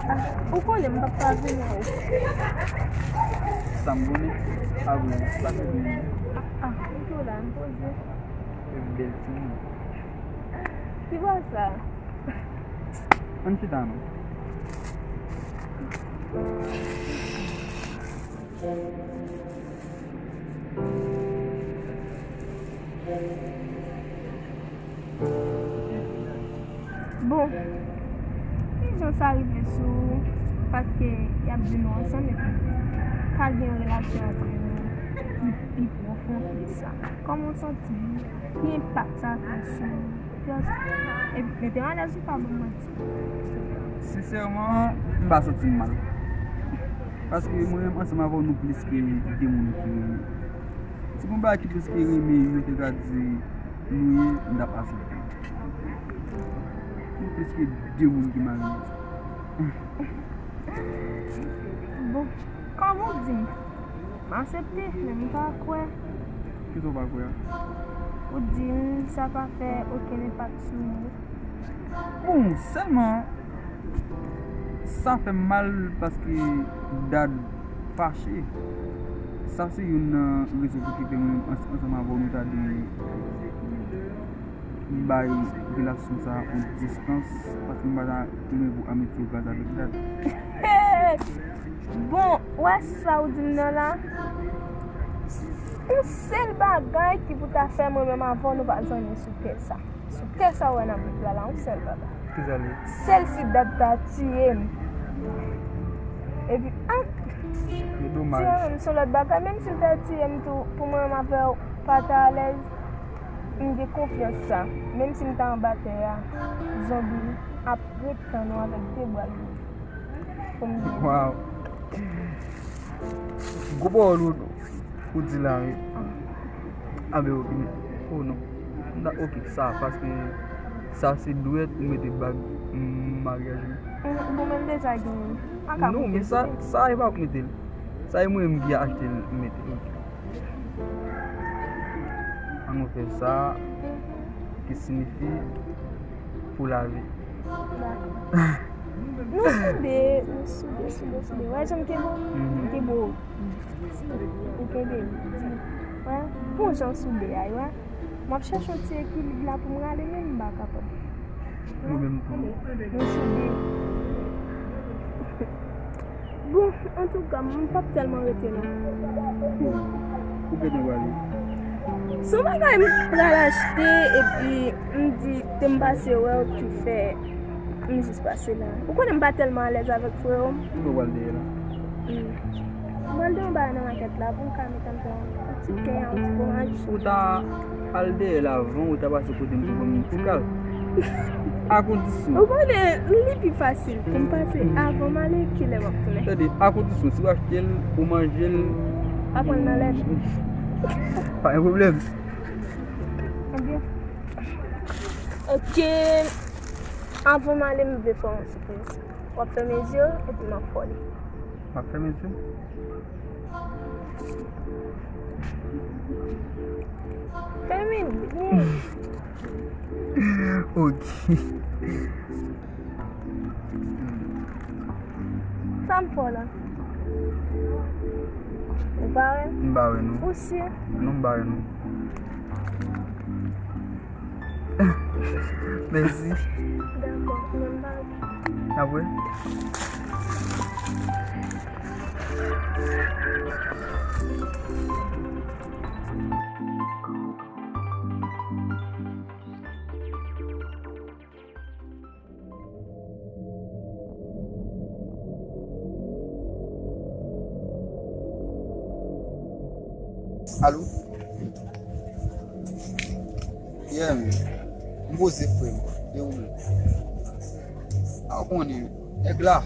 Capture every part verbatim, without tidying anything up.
Ah, ou konnen m p ap ka vini, o. Sa m konnen? Ah, wi, sa se vini. Ah, ah, ou tou la, m poze. Se bèl timoun. Ki bò sa? Ann chita non. Bon, kijan sa rive sou ou? Paske y ap di nou ansanm epi pa gen yon relasyon antre nou ki pi pwofon ke sa. Kòman w santi w? Ki enpak sa fè sou ou? Just, epi mete m alèz ou, pa ban m manti. Sensèman, m pa santi m mal. Paske mwen menm ansanm avè w nou plis ke de moun ki renmen. Si gon bagay ki plis ke renmen, yo te ka di nou ye, m t ap aksepte. Nou plis ke de moun ki marye. Bon, kòm ou di, m aksepte, men m pa kwè. Kisa w pa kwè a? Ou di m sa pa fè okenn enpak sou ou. Bon, sèlman, sa fè m mal paske Dad fache. Sa se youn nan rezon ki fè mwen menm ans-, ansanm avè w nou ta dwe bay relasyon sa a yon distans, paske m pa ta renmen pou amitye w kraze avèk Dad. Bon, ou wè sa ou di m nan la? Yon sèl bagay ki pou ta fè mwen menm avè w nou pa zanmi sou tè sa. Sou tè sa ou wè nan mond la la, yon sèl bagay. Kisa l ye? Sèl si Dad ta tiye m. Epi, ah, se domaj. Tiye m, se lòt bagay. Menm si l ta tiye m tou, pou mwen menm avè w pa ta alèz, m gen konfyans sa. Menm si m ta anba tè a, zonbi ap ret tann ou avèk de bra l pou m di. Waw. Gwo pawòl ou, ou di la, wi. Ah, ben, ok. Oh, non. Da, ok, sa, paske sa se dwèt ou mete bag, mm, maryaj ou. Mm, bon, men m deja genyen. Pa ka. Non, men sa, sa e pa ou k mete l. Sa e mwen menm ki achte l, m mete l. Ok. An nou fè sa, ki siyifi pou lavi. Dakò. Nou soude, nou soude, soude, soude. Wè jan m kenbe w? Mhm. M kenbe w. Ou kenbe m. Wè, bon jan soude a, wè. M ap chèche yon ti ekilib la pou m rale, men m pa kapab. Mwen menm tou. Nou soude. Bon, antouka, m p ap tèlman rete non. Ou gentan prale? Se yon bagay m pral achte, epi m di, te m pase wè w ki fè m jis pase la. Ou konnen m pa tèlman alèz avèk frewo m. Ou pral dèyè la? Wi. M pral dèyè yon bagay nan makèt la pou m ka met andedan yon ti pen, yon ti fwomaj. Ou ta al dèyè la avan, ou ta pase kote m pou ban m yon ti kal. A kondisyon. Ou konnen, li pi fasil pou m pase avan m ale, kilè m ap tounen. Tande, a kondisyon, si w achte l, ou manje l. Apre l nan lèt. Pa gen pwoblèm. Ebyen. Ok. Avan m ale, m vle fè w yon sipriz. W ap fèmen je w, epi m ap fè w li. M ap fèmen je w? Fèmen l byen. Ok. Sa m fè w la? Ou pa wè? M pa wè non. Ou si? Non, m pa wè non. Mèsi. Dakò, men m pa wè. Apre? Alo? Yeah, man. M poze, frè m. Dewoule. A, ou konnen, nèg la.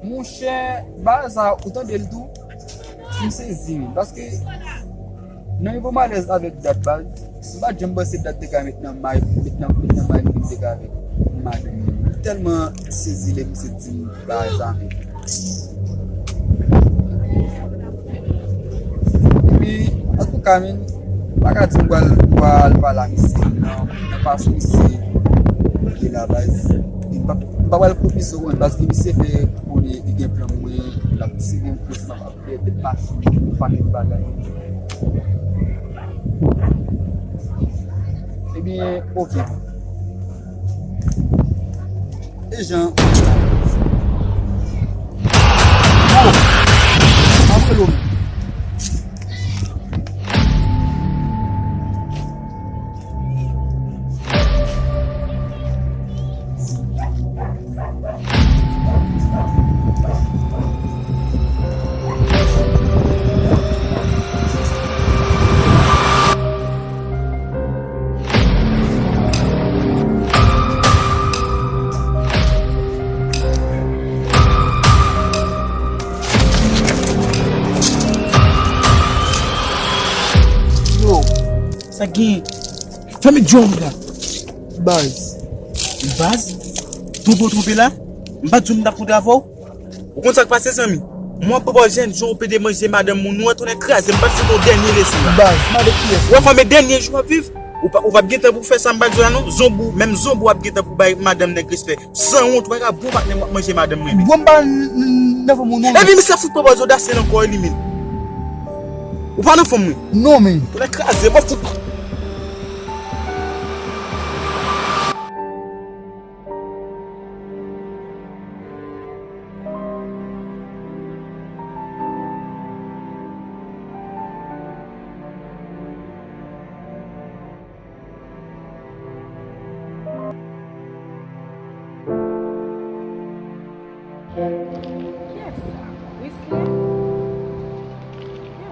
Monchè, bagay sa, ou tande l tou? M sezi, men, paske nan nivo m alèz avèk Dat, baz, m pa t janm panse Dat te ka met nan may, met nan, met nan may m te ka avèk madanm li. M tèlman sezi lè misye di m bagay sa, men. Epi, antouka, men, m pa ka di m pral, pral pale a misye nan, nan fason misye ye la, baz. M pa, m pa pral konfese ou, paske misye fè konnen li gen plan mwen, l ap tire m, koze m ap ap fè, tèt mache, yon pakèt bagay. Ebyen, oke. E jan. Oh! Antre lo. Yo, sa gen? Fèmen djòl la. Baz. Baz? Twonpe w twonpe la? M pa t di w m t ap kontre avè w? Ou konn sa k pase, zanmi? Mwen pran bò jèn jan w pede manje madanm moun, ou antonnen kraze, m pa t fout yon dènye leson la. Baz, mande kiyès? Ou wè kòman dènye jou w ap viv? Ou pa, ou p ap gen tan pou fè sa m pral di w la non. Zonbou, menm zonbou ap gen tan pou bay madanm nèg respè. Sanwont, ou pa ka bon patnè m w ap manje madanm mwen menm. Bon, m pa n-, n-, nan fòm ou non. Epi misye fout pran bò zodasye nan kò li menm. Ou pa nan fòm mwen. Non, men. Ou nan kraze, mwen fout. Kiyès sa? Wesley?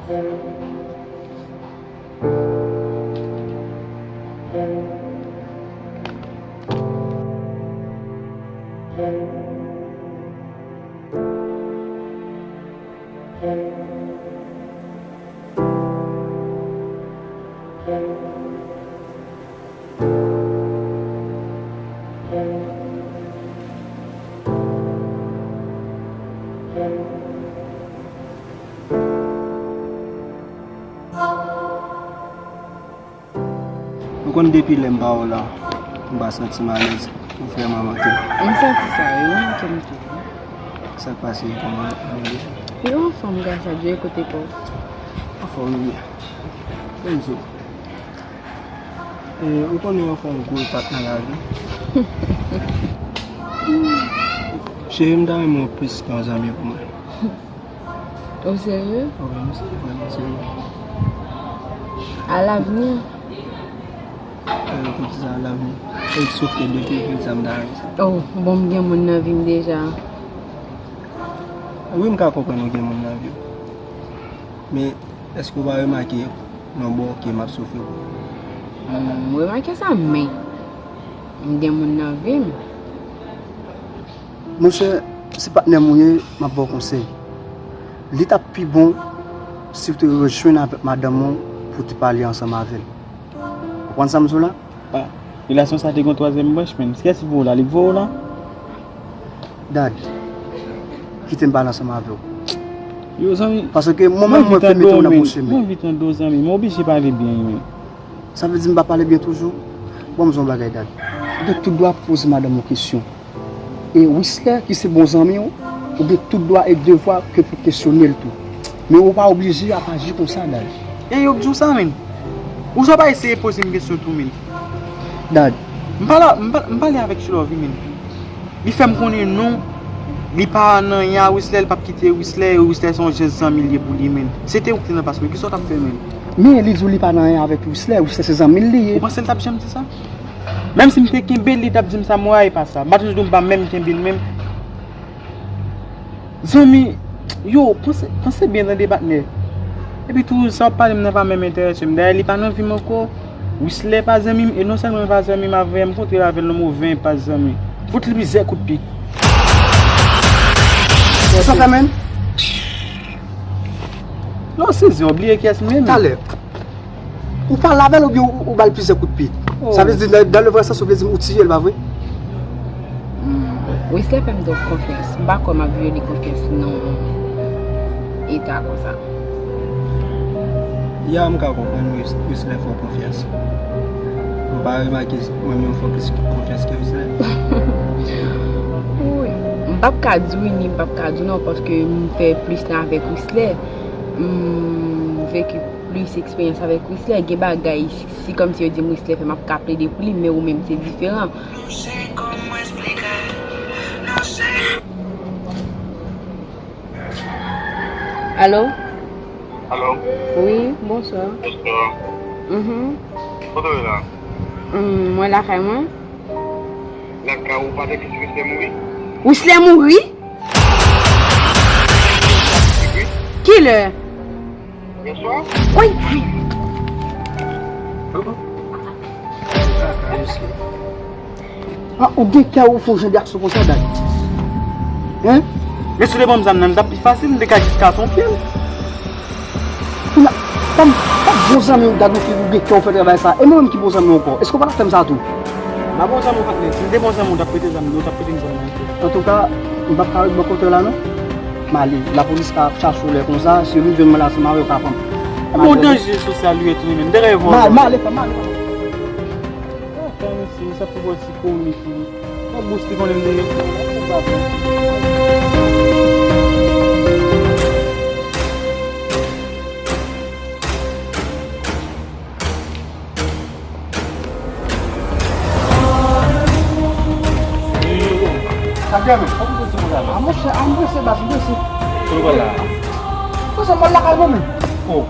Kiyès sa? Ou konn depi lè m pa wè w la, m pa santi m alèz, ou vrèman manke m. M santi sa, wi, ou manke m tou. Sa k pase, kòman ou ye? Yo anfòm, gras a Dye, e kote pa w? Anfòm, wi. Byen, m sou. E, ou konnen anfòm gwo epat nan lavi. Cheri, m ta renmen w plis ke yon zanmi pou mwen. Ou serye? Wi, m se vrèman serye. Alavni? E, poukisa alavni? E, sof ke depi, poukisa m ta renmen sa? Oh, bon, m gen moun nan vi m deja. Wi, m ka konprann ou gen moun nan vi w. Men, èske w pa remake nan bò ke m ap soufri pou ou? Hmm, m remake sa, men m gen moun nan vi m. Monchè, si patnè m ou ye, m ap ba w konsèy. Li t ap pi bon si w te rejwenn avèk madanm ou pou w te pale ansanm avè l. Ou konprann sa m di w la? Ah, relasyon sa te gen yon twazyèm branch, menn. Kiyès ki voye w la? Li k voye w la? Dad, kite m pale ansanm avè w. Yo, zanmi, paske mwen menm, mwen fè mete w nan bon chemen. Mwen anvi tande w, zanmi. Mwen oblije pale byen, wi. Sa vle di m pa pale byen toujou? Bon, m di w yon bagay, Dad. Ou gen tout dwa pou poze madanm ou kesyon. E Wislè, ki se bon zanmi w, ou gen tout dwa e devwa ke pou kesyone l tou. Men ou pa oblije ap aji konsa, Dad. E yo k di w sa, menn. Ou sa pa eseye poze m kesyon tou, menn. Dad. M pale, m pa, m pale avèk Chilove, menn. Li fè m konnen non, li pa nan anyen a Wislè, li p ap kite Wislè, e Wislè se yon jès zanmi l ye pou li, menn. Se te ou ki te nan pas mwen, kisa w t ap fè, menn? Men li di w li pa nan anyen avèk Wislè, Wislè se zanmi l li ye. Ou panse l t ap janm di sa? Menm si m te kenbe l, li t ap di m sa, m wè e pa sa. M pa toujou di w m pa menm kenbe l menm. Zanmi, yo, panse, panse byen tande patnè. Epi tou, sa w ap pale m nan pa menm enterese m. Dayè, li pa nan vi m ankò. Wislè pa zanmi m, e non sèlman li pa zanmi m, avè m kontre avè l nan move enpas zanmi. Fout li plizyè kout pik. Sa fè menm? Non, sezi, w bliye kiyès m ye menm. Talè. Ou pale avè l oubyen ou, ou ba l plizyè kout pye? Oh. Sa vle di, nan, nan le vrè sans, ou vle di m ou tiye l, pa vre? Hmm. Wislè fè m twòp konfyans. M pa kwè m ap vyole konfyans li nan yon eta konsa. Ya, m ka konprann Wis-, Wislè fè w konfyans. Ou pa remake mwen menm fè w plis konfyans ke Wislè? Wi, m p ap ka di wi, ni m p ap ka di non, paske m fè plis tan avèk Wislè. M veki plis eksperyans avèk Wislè. Gen bagay, si, si kòmsi yo di m Wislè fè, m ap ka plede pou li, men ou menm, se diferan. Alo? Alo? Wi, bonswa. Bonswa. Mhm. Kote w ye la? Hmm, mwen lakay mwen. Lakay ou pa te di Wislè mouri? Wislè mouri? Wi. Kilè? Yèswa? Wi. Ah, ou gen kè ou fè yon jan de aksyon konsa, Dad? Hein? Men si w te ban m zam nan, li t ap pi fasil, m te ka jis kase yon pye l. Kounye a, pa m, pa bon zanmi w, Dad, ou ki, ou gen kè ou fè travay sa. E mwen menm ki bon zanmi w ankò. Èske w pa t ap fè m sa tou? M pa bon zanmi w, patnè. Si m te bon zanmi w, m t ap prete zam nan, ou t ap prete m zam nan tou. Antouka, m p ap ka ret bò kote w la, non. M ale. Lapolis ka ap chache w lè konsa. Si yo vin jwenn mwen la, se mare yo ka pran m. Bon, danje sosyal li ye tou, men. M te reve w. M ale, m ale, frè m, m ale, frè m. Ah, frè, mesye, sa pou bò ti komik li. Nan bous li konnen m te mete la, se pa bon. Sa k gen, men? Sa pou bous li konsa, men? Ah, monchè, ah, m prese, baz, m prese. Kote w pral la? Prese, m al lakay mwen, men. Oh.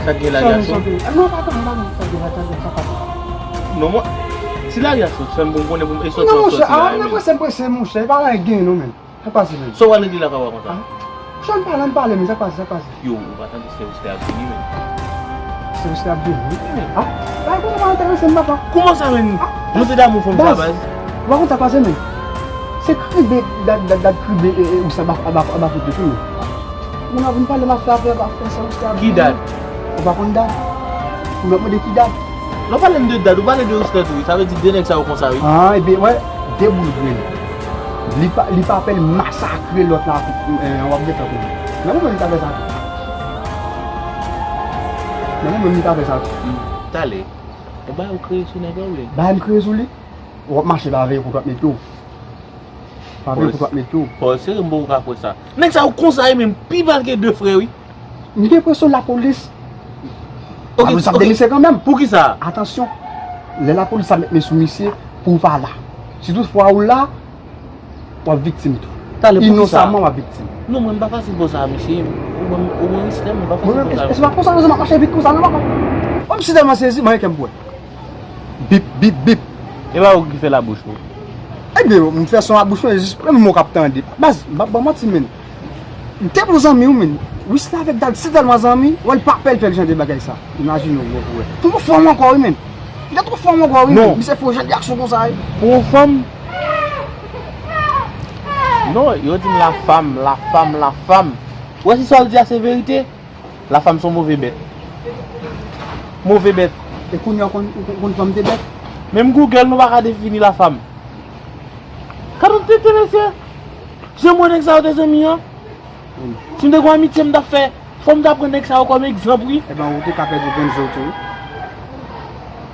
Sa k gen la, gason? Ah, non, pa tann, pa tann, sa k gen la, sa k gen, sa pa tann. Non, mwen, ti lari a sot, fè m pou m konnen pou m, e sòti w ap sòti la, men. Non, monchè, ah, m prese, m prese, monchè, pa gen anyen non, men. Sa pase menm? Sa w pral regle lakay ou a konsa? Ah, jan n pale, n pale, men sa pase, sa pase. Yo, ou pa tande sè Wislè ap vini menm? Sè Wislè ap vini? Wi. Ah, bagay konsa pa enterese m, papa. Kòman sa menm? Ah, nou te damou fanm sa, baz. Ou pa konn sa pase menm? Se kribe, Dad, Dad, Dad kribe, e, e, Wislè aba, aba, aba kote tou. Moun ap vin pale m ap fè afè, ap fè sè Wislè ap vini. Ki Dad? Ou pa konn Dad? Ou mèt mande ki Dad? Lè w pale m de Dad, ou pale de Wislè tou, wi. Sa vle di de nèg sa yo konsa, wi. Ah, ebyen, wè, de boul grenn. Li pa, li pa pè l masakre lòt la, eh, w ap gentan konnen. Men mwen menm, m ta fè sa tou. Men mwen menm, m ta fè sa tou. Hmm, talè. Ou bay ou kreye sou nèg la, wi. Bay m kreye sou li? W ap mache pa veye kote w ap mete w. Pa veye kote w ap mete w. Pòl, serye, m poko ka kwè sa. Nèg sa yo konsa, wi, menm pi mal ke de frè, wi. M gen enpresyon lapolis. Ok, lapolis ap demisye kanmenm. Poukisa? Atansyon, lè lapolis ap met men sou misye, pou w pa la. Si tout fwa ou la, w ap viktim tou. Talè, poukisa? Inosamman, w ap viktim. Non, mwen, m pa fasil konsa, mesye. Ou mwen, ou mwen, Wislè, mwen pa fasil konsa. E se pa konsa, non, m ap mache vit konsa, non, papa. Mwen, m si tèlman sezi, mwen, kè m pwè. Bip, bip, bip. E pa ou ki fè labouch ou? Ebyen, m fè son labouch mwen, jis premye mo k ap tande. Baz, m p ap ba w manti, menn. M te bon zanmi w, menn. Wislè avèk Dad, si tèlman zanmi, wè l pa pè l fè l jan de bagay sa. Imajine w, wè. Pou yon fanm ankò, wi, menn. Li te twò fanm ankò, wi, menn. Misye fè yon jan de aksyon konsa, wi. Pou yon fanm? Non, yo di m la femme, la femme, la femme. Ou wè si sa w di a se verite? Lafam se yon move bèt. Move bèt. E kounye a w konn, ou konn, konn fanm te bèt? Menm Google nou pa ka defini lafam. Gad yon tete, mesye. Jan m wè nèg sa yo te zanmi an. Si m te gen yon amitye m t ap fè, fò m ta pran nèg sa yo kòm egzanp, wi. Ebyen, ou te ka pèdi grenn je w tou, wi.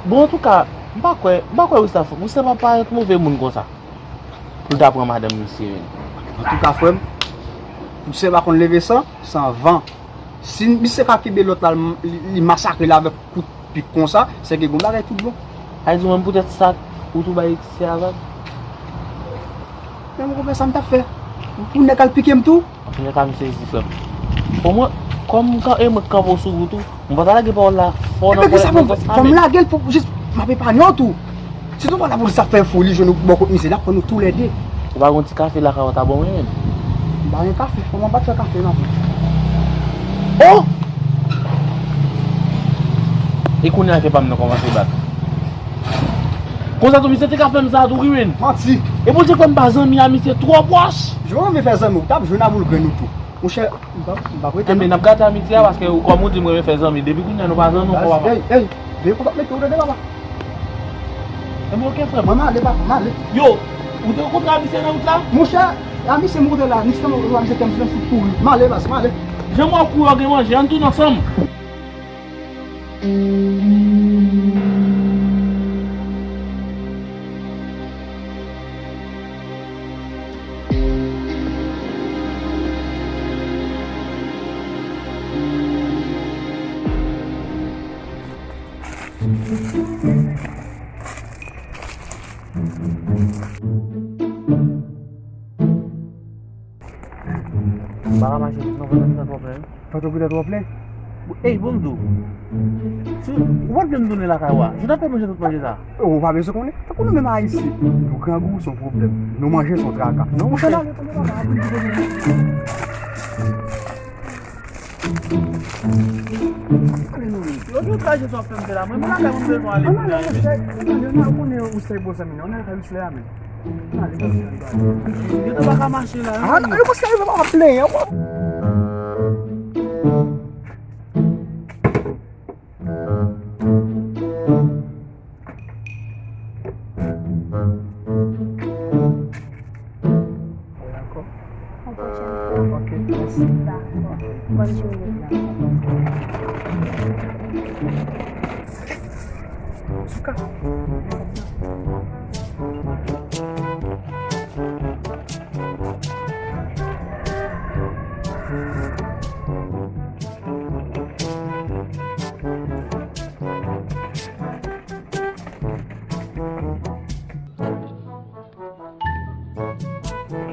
Bon, antouka, m pa kwè, m pa kwè Wisla, Wisla pa parèt move moun konsa. Pou l ta pran madanm misye, menm. Antouka, frè m, misye pa konn leve san, san van. Si misye ka kenbe lòt la, li, li masakre l avèk kout pik konsa, se ke gon bagay tout bon. Sa vle di menm poutèt sa, ou tou bay Letisia vag? Men mwen konprann sa m t ap fè. Pou nèg al pike m tou? Antouka, m sezi, frè m. Bon, mwen, kòm m ka, e mwen k kanpe w sou wout ou, m pa ta lage pawòl la fò nan kòlèt mwen konsa, menm. Fò m lage l pou jis m ap epanye w tou. Si toutfwa lapolis ap fè foli, jwenn nou bò kot misye, l ap pran nou toulède. Ou pa gon ti kafe lakay ou ta ban mwen menm? M pa gen kafe, kòman m pa t fè kafe nan men? Oh! E kounye a ke pa m nan kòmanse bat. Konsa tou, misye te ka fè m sa tou, wi, menm. Manti. E Bondye kwè m pa zanmi a misye twò pwòch. Jan w renmen fè zanmi, ou t ap jwenn a boul grenn ou tou. Monchè, m p ap, m p ap rete non. Enben, n ap gate amitye a, paske ou, kòm ou di m renmen fè zanmi, depi kounye a nou pa zanmi ankò, papa. Ey, ey, veye kote w ap mete w, tande, papa. Enben, oke, frè m. Mwen, m ale, papa, m ale. Yo, ou te rankontre a misye nan wout la? Monchè, a misye m rankontre la, misye m rankontre la, misye fè m silans, m kouri. M ale, baz, m ale. Jan m wè w kouri, w gen manje, ann tounen ansanm. M pa ka mache non, vant mwen twò plen. Vant ou gentan twò plen? Ey, bon m di w. Si ou pa t vle m tounen lakay ou a, si w t ap fè manje tout manje sa. Ou pa bezwen konnen. Tankou nou menm Ayisyen, nou grangou se yon pwoblèm. Nou manje se yon traka. Non, mouche, ale, ale, ale. Ale, nou, lòt jou, traje sa w ap fè m fè la. Mwen, mwen lakay mwen bezwen ale kounye a, men. Ann ale, ann ale, ou se bon zanmi, non? Ann ale fè misye la, men. Ann ale, ann ale, ann ale. Yo te pa ka mache la, non? Ah, yo pa ka, yo pa ka plenyen, yo. Dakò. Yon pwochèn fwa. Ok, mèsi. Dakò. Bòn jounen. Souka.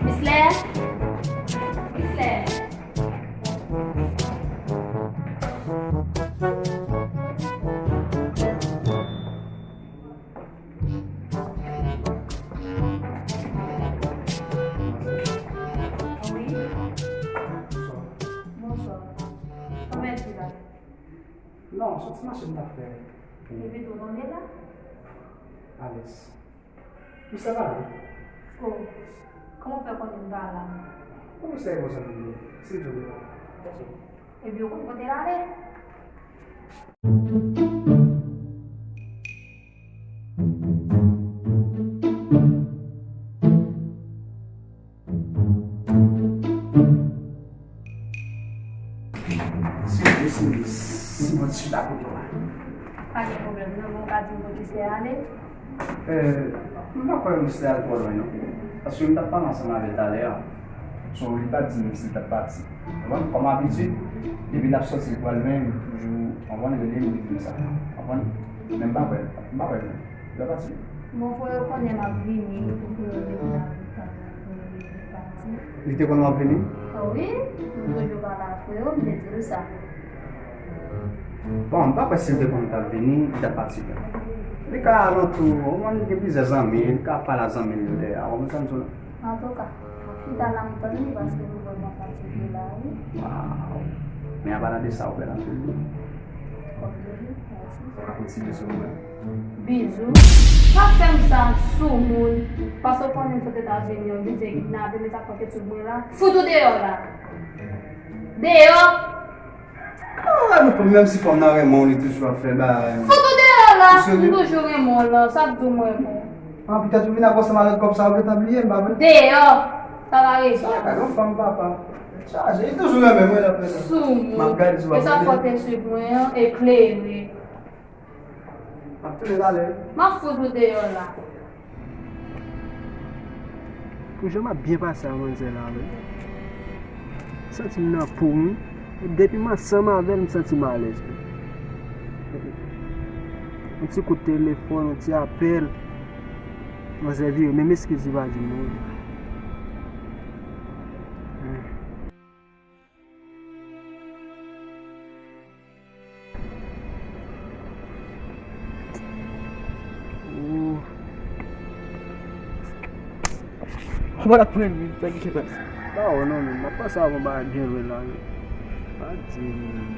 Mislè? Mislè? Wi. Bonswa. Kòman w ye la? Non, se yon ti mache m t ap fè. Epi tou, w tonbe la? Alèz. Misye pa la. Oh, kòman w fè konnen m pa la? Kòman misye e bon zanmi m ye? Si l di w li pa la. Epi w konn kote l ale? Si, si, si, si, mwen chita kote w la. Pa gen pwoblèm, non, men w ka di m kote misye ale? Euh, m pa kwè misye al twò lwen, non. Paske m t ap pale ansanm avè l talè a. So, li pa t di m si l t ap pati. Ou konprann? Kòm abitid, depi l ap sòti, li pral lwen, li toujou, ou konprann, rele m, li di m sa. Ou konprann? Men m pa kwè, m pa kwè l menm. Li pa pati. Bon, fò yo konnen m ap vini, pou yo vin la, pou yo vin pati. Li te konn w ap vini? O wi, m toujou pale ak frè yo, m te di l sa. Bon, m pa kwè si l te konn t ap vini, li t ap pati vre. Li ka alantou, ou konn gen plizyè zanmi, li ka pale ak zanmi l yo dèyè a, ou konprann sa m di w la? Antouka, chita la m tann li paske m vrèman fatige la, wi. Waw! Men apadan de sa, ou bèl anpil wi. Kòm toujou, mèsi. Ou ka kontinye sou mwen. Bizou. Pa fè m sa, soumoun. Paske w konnen m sot Etazini, yo vin kidnape m, e sa k fè w te swiv mwen la. Fout ou deyò la. Deyò! Ah, nou fanm, menm si fanm nan renmen w, li toujou ap fè bagay. Fout ou deyò la! M toujou renmen w la, sa k di w m renmen w? Ah, poutèt ou vin ak ansanm ak lòt kòb sa, ou gentan bliye m, pa vre? Deyò! Sa pa rete. Sa ka yon fanm, papa. Chaje, li toujou renmen mwen, l ap fè sa. Sou mwen. M ap gade sou. E sa fò te swiv mwen an, eklere. M ap tounen talè. M ap fout ou deyò la. Pou jan m ap byen pase a manzè la, wi. M santi m nan po m, wi. Depi m ansanm avè l, m santi m alèz, wi. Yon ti kout telefòn, yon ti apèl. Manzè vire, menm eskiz li pa di m, wi. Ou pa t ap pran li, sa ki se pase? Ba ou non, men m ap panse avè yon bagay byen lwen la, men. Pa di m.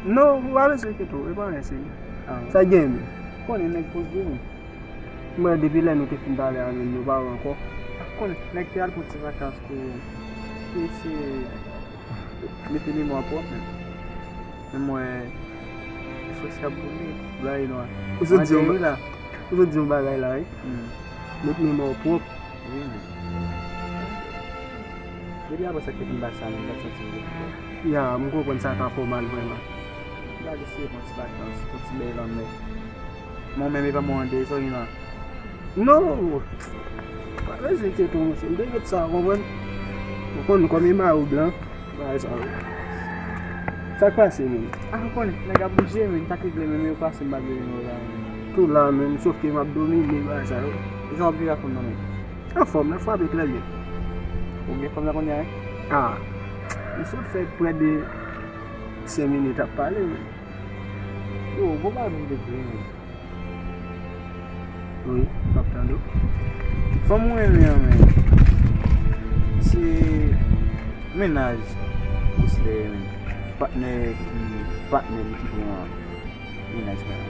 Non, ou pa bezwen enkyete w, e pa anyen serye. Ah, wi. Sa gen, men? Konnen nèg poze, men. M wè depi lè nou te fin pale avè l, nou pa wè ankò. Ah, konnen nèg te al pran ti vakans pou eseye mete memwa pwòp, men. Men m wè esans k ap boule, bagay nwa. Ou sot di yon ba-, ou sot di yon bagay la, wi. Hmm. Met memwa w pwòp. Wi, men. Depi apre sa ki fin pase a, m pa t santi m byen ankò. Ya, m konprann sa ka fè w mal vrèman. M ta eseye pran ti vakans, pran ti bèy lanmè. Mwen menm, e pa mwen an deyò, sa w gen la? Non! Pa bezwen enkyete w, monchè. M te ret sa, w konprann? Ou konn kòm e mari w blan, bagay sa yo. Sa k pase, menm? Ah, ou konnen, nèg ap bouje, men, m t ap regle, men, men yo pase, m pa t vle menm yo la, men. Tou la menm, sof ke m ap domine bagay sa yo. Kijan w ap viv ak fanm nan menm? Anfòm, n ap frape trè byen. Ou gen fanm nan kounye a, wi? Ah, m sot fè prè de senk minit ap pale, men. Yo, bon bagay pou m te di, men. Wi, m ap tande w. Fanm mwen renmen an, men. Se mennaj Ghost Lè, men. Patnè ki, patnè li ki pran mennaj mwen an.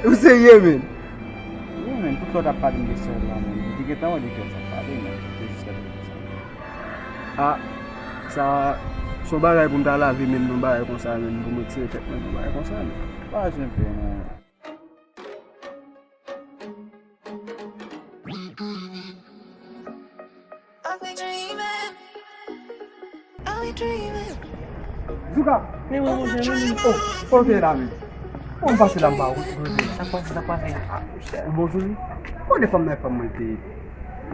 Ou serye, men? Wi, men, tout lè w t ap pale m de sè w la, men. Li te gentan wè de kè sa pale, men. Se jis lè sa. Ah, sa, se yon bagay pou m ta lave menm nan bagay konsa, menm pou m retire tèt mwen nan bagay konsa, men. Pa jen pè, non. Zouka! Men mwen, monchè, men mwen. Oh, kote w te ye la menm? Bon, m pase la, m pa wè. Sa k pase, sa k pase? Ah, monchè, bon, Zouzi. Kote fanm nan, fanm mwen te ye?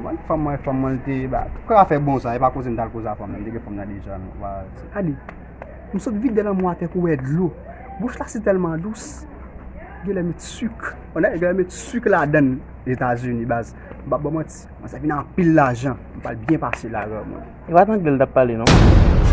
Mwen, fanm mwen, fanm mwen te ye, ba, kòman fè bon sa, e pa koze m t al koze a fanm nan, m te gen fanm nan deja, non, pa. Gade, m sot vide lanmou atè kou wè dlo. Bouch la si tèlman dous. Genlè met sik. Ou nèg genlè met sik ladann Etazini, baz. M p ap ba w manti. Mwen sa vin anpil lajan. M pral byen pase la, vrèman. E pa t anglè l t ap pale, non?